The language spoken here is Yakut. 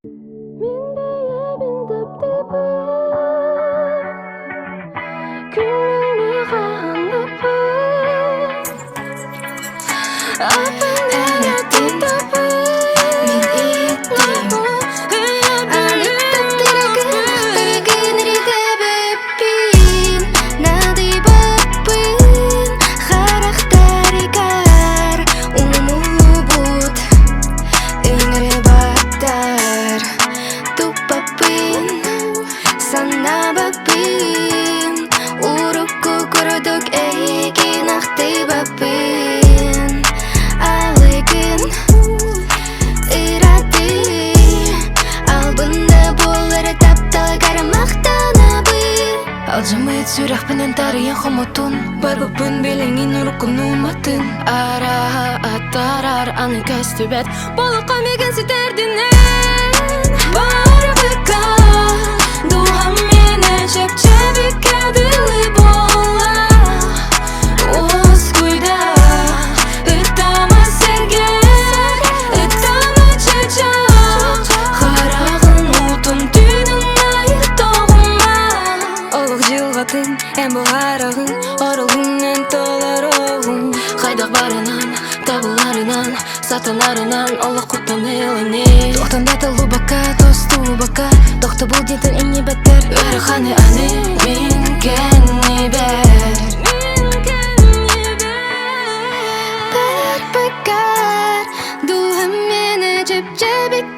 Мин бэйэбин таптыыбын, күнүн миэхэ Туппаппын, санаабаппын, урукку курдук эйигин ахтыбаппын. Алыгын ыратыы, албында буолар тапталгар махтанабын. Алдьаммыт сүрэхпинэн тарыйан хомотун Барбыппын билиҥин уруккуну уматын Араһа аттарар аны көстүбэт Болоххо миигин ситэрдинэн Барбыкка дууһам миэнэ чэпчэбиккэ дылы буолла Уоскуйда ыттама сэргэр ыттама чычах Хараҕын уутун түүнүн айы тоҕума Олох дьылҕатын эн буһараҕын Оролун эн толороҕун Хайдах барынан табыларынан Сатанарынан олоххуттан ылыны Туохтан да толлубакка, тостубакка Тохтобул диэнтэн иҥнибэттэр Ыараханы аны мин кэннибэр Мин кэннибэр Барбыккар дууһам миэнэ чэпчэбиккэ.